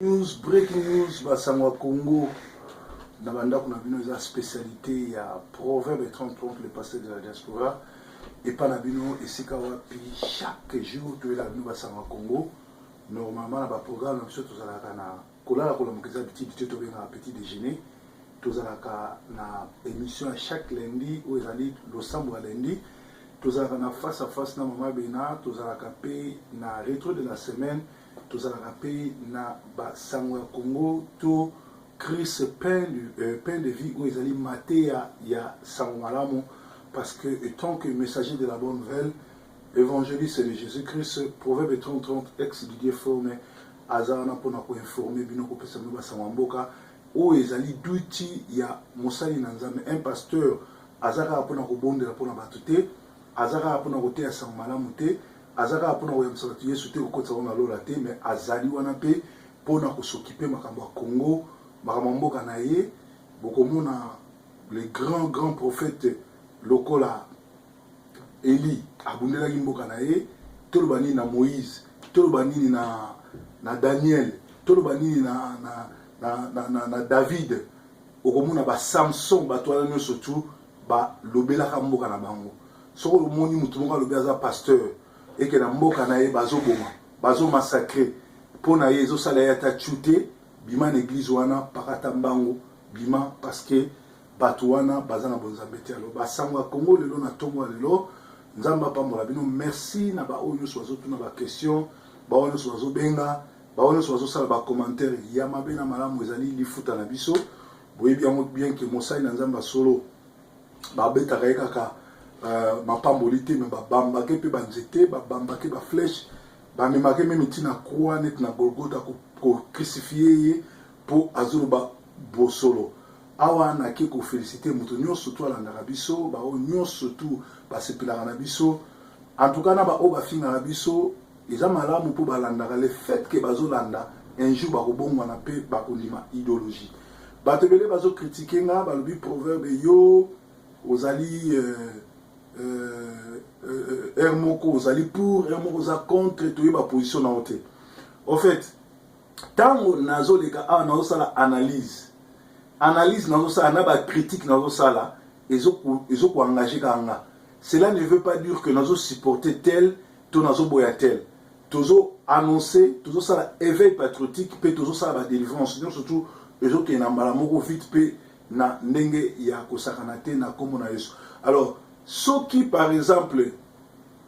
News, breaking news, basango ya Congo na bandako na bino eza spécialité ya Proverbe 30 30, le pasteur de la diaspora epa na bino esika wapi chaque jour toyelaka bino basango ya Congo. Normalement na baprogramme na biso tozalaka na kolala kolamuka, eza bitidi te, tobengaka petit déjeuner. Tozalaka na émission ya chaque lundi oyo ezali losambo ya lundi, tozalaka na face à face na mama Bena, tozalaka mpe na rétro de la semaine, tozalaka mpe na basango ya Congo to Chris pain de vie oyo ezali mateya ya sango malamu, parce que étant que messager de la bonne nouvelle, évangéliste de Jésus-Christ, Proverbe 30 30 ex Didier Forme aza wana mpona koinformer bino, kopesa bino basango ya mboka oyo ezali duti ya mosali na Nzambe. Un pasteur aza kaka mpona kobondela mpona bato te, aza kaka mpona koteya sango malamu te, aza kaka mpona koyambisa bato Yesu te, kokotisa bango na lola te, mais azali wana mpe mpona kos'occuper makambo ya Congo, makambo ya mboka na ye. Bokomona le grand grand prophète lokola Eli abundelaki mboka na ye. Toloba nini na Moïse? Toloba nini na Daniel? Toloba nini na David? Okomona baSamson, bato wana nyonso tu balobelaka mboka na bango. Soki omoni motu moko alobi aza pasteur, eke na mboka na ye bazoboma, bazomassacrer, mpo na ye ezosala ye ata tu te, bima na église wana, pakata mbango, bima, parce que bato wana baza na bonzambe te. Alors, basango ya Congo lelo na ntongo ya lelo, Nzambe apambola bino. Merci na baoyo nyonso bazotuna baquestion, baoyo nyonso bazobenga, baoyo nyonso bazosala bacommentaire ya mabe na malamu. Ezali lifuta na biso. Boyebi yango bien ke mosali na Nzambe ya solo babetaka ye kaka mapamboli te, me babambake mpe banzete, babambake baflèche, bamemake même ntina croix neti na Golgota, kocrucifier ye mpo azoloba bosolo. Awa nake koféliciter moto nyonso to alandaka biso, baoyo nyonso tu basepelaka na biso. En tout cas na baoyo bafingaka biso, eza malamu mpo balandaka. Le fait ke bazolanda, un jour bakobongwana mpe bakondima idéologie. Bato ebele bazocritiquer nga, balobi: "Proverbe, yo ozali heure moko ozali pour, heure moko oza contre, toyeba position na yo te." Au fait, ntango nazoleka awa, nazosala analyse. Analyse nazosala na bacritique nazosala ezokoengager kaka nga. Cela ne veut pas dire que nazosupporter tel to nazoboya tel. Tozo annoncer, tozosala éveil patriotique mpe tozosala badélivrance nyonso tu ezokende na mbala moko vite mpe na ndenge ya kosakana te na nkombo na Yesu. Alors, soki par exemple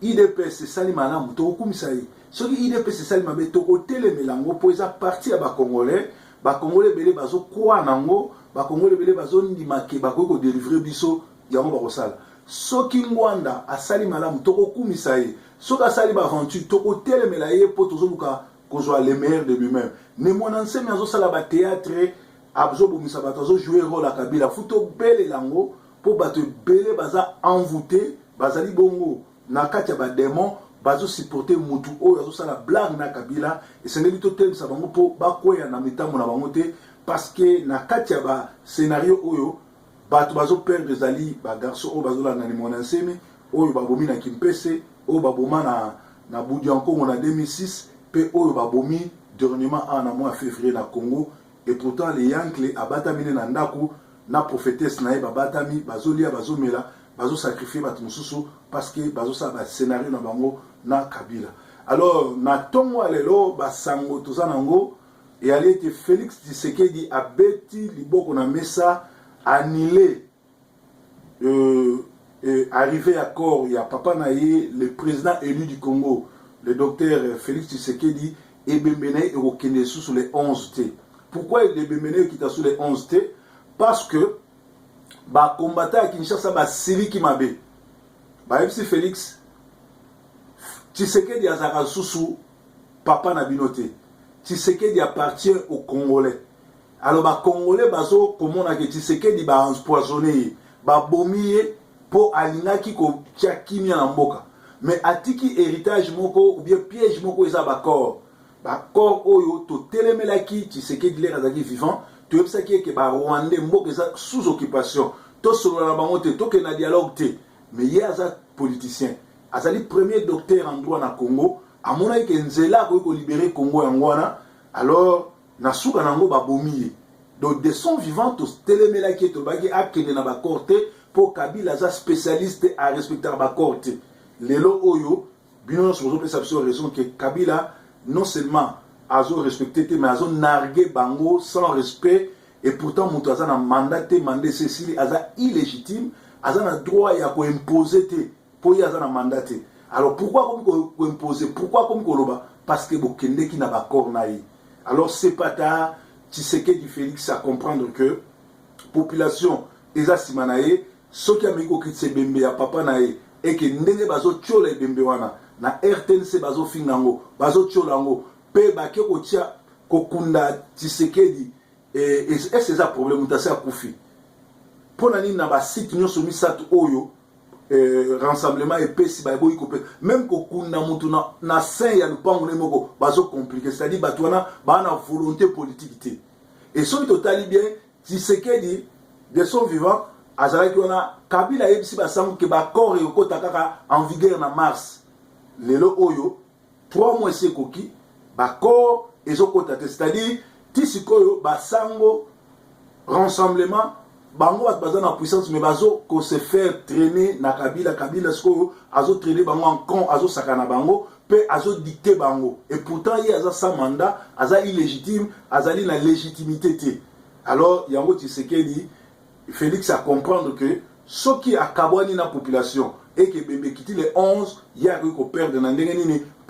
UDPS esali malamu, tokokumisa ye. Soki UDPS esali mabe, tokotelemela yango, mpo eza parti ya bacongolais. Bacongolais ebele bazokwa nango, bacongolais ebele bazondima ke bakoki kodélivrer biso, yango bakosala. Soki Ngbanda asali malamu, tokokumisa ye. Soki asali baaventure, tokotelemela ye, mpo tozoluka kozwa le meilleur de lui-même. Ne Mwana Nsemi azosala bathéâtre, azobomisa bato, azojouer rôle ya Kabila, fu tobelela yango, mpo bato ebele baza envoûté, bazali bongo na kati ya badémon, bazosupporter mutu oyo azosala blague na Kabila. Esengeli totelemisa bango mpo bakweya na mitambo na bango te, parce que na kati ya bascénario oyo bato bazoperdre ezali bagarçon oyo bazolanda ni Mwana Nsemi, oyo babomi na Kimpese, oyo baboma na Budiankongo na 2006, mpe oyo babomi dernièrement awa na mois ya février na Congo. Et pourtant le Yankle abatami ne na ndako na prophétesse na ye, babatami, bazolia, bazomela, bazosacrifier bato mosusu, parce que bazosala bascénario na bango na Kabila. Alors, na ntongo ya lelo, basango toza nango eyali ete Félix Tshisekedi abeti liboko na mesa, annulé arrivé ya corps ya papa na ye, le président élu du Congo, le docteur Félix Tshisekedi. Ebembe na ye ekokende lisusu le 11 te. Pourquoi ebembe na ye ekita su le 11 te? Parce que bacombattants ya Kinshasa basiliki mabe, bayebisi Félix Tshisekedi azalaka lisusu papa na bino te. Tshisekedi appartient au Congolais. Alors bacongolais bazokomona ke Tshisekedi baempoisonner ye, babomi ye mpo alingaki kotia kimia na mboka, mais atiki héritage moko ou bien piège moko, eza bacorps. Bacorps oyo totelemelaki Tshisekedi l'heure azalaki vivant, toyebisaki eke barwandais, mboka eza sous occupation, tosolola na bango te, tokende na dialogue te. Mais ye aza politicien, azali premier docteur en droit na Congo, amonaki ke nzela akoki kolibérer Congo yango wana. Alors Na suka na yango, babomi ye. Donc de son vivant, totelemelaki ye, tolobaki akende na baaccord te, mpo Kabila aza spécialiste, arespectaka baaccord te. Lelo oyo, bino nyonso bozopesa biso raison ke Kabila non seulement azorespecte te, mais azonarguer bango sans respect. Et pourtant moto aza na mandat te, mandat esi esili, aza illégitime, aza na droit ya koimpose te, mpo ye aza na mandat te. Alors pourquoi komi koimpose? Pourquoi komi koloba? Parce que bokendeki na baaccord na ye. Alors c'est pas tard, Tshisekedi Félix a comprendre que population eza nsima na ye. Soki ameki kokitisa ebembe ya papa na ye, eke ndenge bazotiola ebembe wana na RTNC, bazofinga yango, bazotiola yango, mpe bake kotia kokunda Tshisekedi, ese eza problème. Moto asi akufi, mpo na nini na basite nyonso misato oyo rassemblement epesi, baboyi kopesa même kokunda motu na sein ya lupango nde moko bazocompliquer? C'est-à-dire bato wana baa na volonté politique te. Et soki totali bien, Tshisekedi de son vivant azalaki wana. Kabila ayebisi basango ke baaccord ekokota kaka en vigueur na mars. Lelo oyo, 3 mois esi ekoki, baaccord ezokota te. C'est-à-dire ti sikoyo, basango, rassemblement, bango bato baza na puissance, mais bazo se faire traîner na Kabila. Kabila sikoyo azotraîner bango en con, azosaka na bango mpe azodicter bango. Et pourtant ye aza sans mandat, aza illégitime, azali na légitimité te. Alors yango Tshisekedi Félix a comprendre que soki akabwani na population, eke ebembe ekiti le 11, ye akoki koperdre na ndenge nini?